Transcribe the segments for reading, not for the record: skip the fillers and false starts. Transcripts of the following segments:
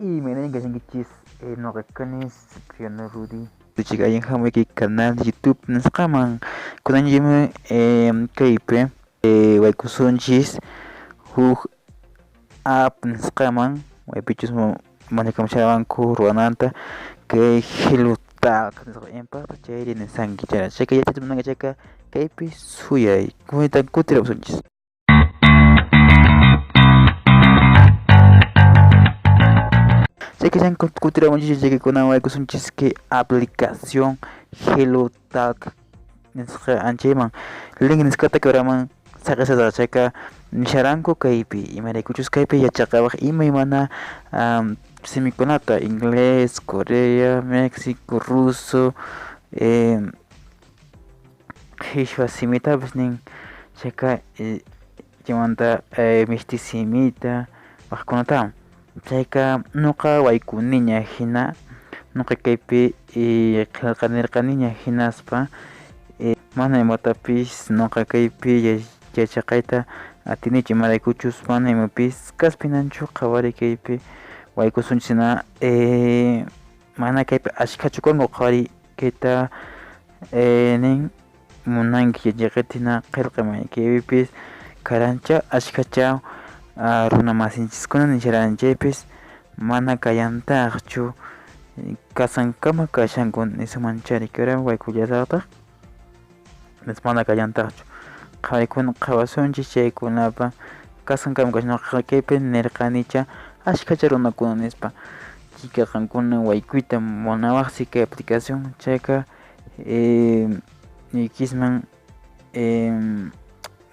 Imaynan kashankichis noqa kani Cipriano Rudy. Chika allin hamuyki canal YouTube nisqaman. Kunanchikmi kaypi waykusunchis huk app nisqaman maypichus mañakamushawanku ruwananta kay Hello Talk nisqa impaqtaq chayri nisanki chayra chayka yachayta munanki chayqa kaypi suyay kunita kutirapusunchis. Chayka kutiramunchis chayka kunan waykusunchis kay aplicación Hello Talk nisqa anchayman link nisqata quebraman saqisasqa chayka nisharanku kaypi imaraykuchus kaypi yachaqawaq imaymana simikunata inglés, Corea, México, ruso, qhichwa simitapis nin chayka chaymanta mishti simita waqkunatawan chayka nuqa waykuniña hina nuqa kaypi qillqanirqaniña hinaspa mana imatapis nuqa kaypi yachaqayta atinichu imaraykuchus mana imapis kaspinanchu qhawari kaypi waykusunchis hina mana kaypi ashkhachu kanku qhawari kayta nin munanki yachaqayta hina qillqamay kaypipis karancha ashkhacha runa masinchiskuna nisharan chaypis mana kallantaqchu kasankama kashanku nisunman chayri kayra waykullasaqtaq mana kallantaqchu qhawarikuna qhawasunchis chaykunapa kasankama kashan nuqa kaypi nirqanicha ashkhacha runakuna nispa chika qankuna waykuyta munawaqsi kay aplicación chayqa niykisman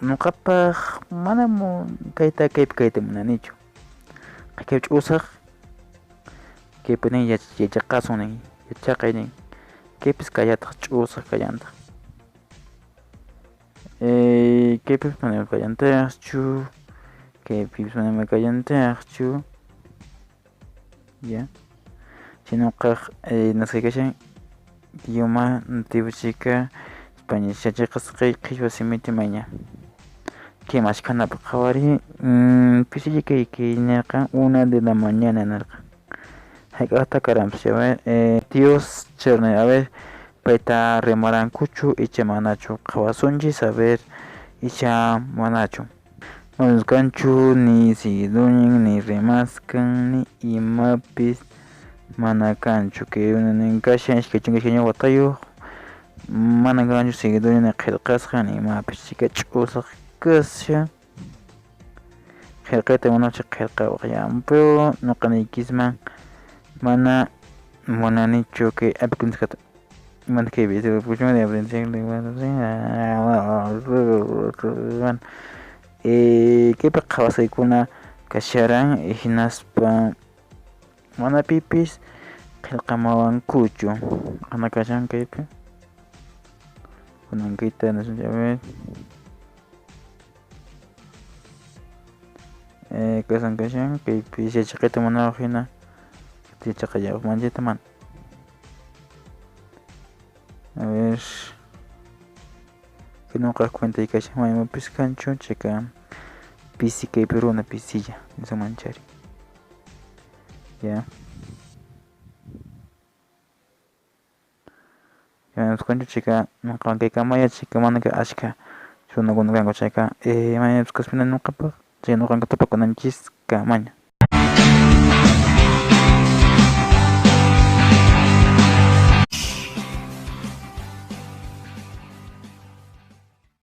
nuqapaq mana kayta kaypi kayta munanichu kaypi ch'usaq kaypi nin yachaqasun nin yachaqay nin kaypis kallataq ch'usaq kallantaq kaypis mana kallantaqchu kaypis mana kallantaqchu ya chay nuqaq nasqay kashan idioma nativo chika España yachaqasqay qhichwa simita mayña kay mashkhanapaq qhawari pisilla kay nirqan 1 de la mañana nirqan hayk'aqta karanpis a ver Dios chernay a ver payta rimarankuchu icha manachu qhawasunchis a ver icha manachu manas kanchu ni siguiduñin ni rimasqan ni imapis mana kanchu kay nin kashan 22 watayuq mana kanchu siguiduñin ni qillqasqa ni imapis chika ch'usaq kashan qillqayta munawchik qillqawaq pero nuqa niykisman mana munanichu kay app nisqata imanta kaypi kaypi qhawasqaykuna kasharan hinaspa mana pipis qillqamawankuchu ana kashan kaypi kunan kayta a ver kasan kashan kaypi yachaqayta munawaq hina yachaqallawaq manchayta mana a ver kay nuqaq cuentay kashan mana imapis kanchu chayka pisi kaypi runa pisilla nisunman chayri ya kanchu chayka nuqa kaykamaya chayka mana kay ashkha runakuna kanku chayka mana imapis kaspina nuqapaq chay nuqanku tupakunanchiskamaña.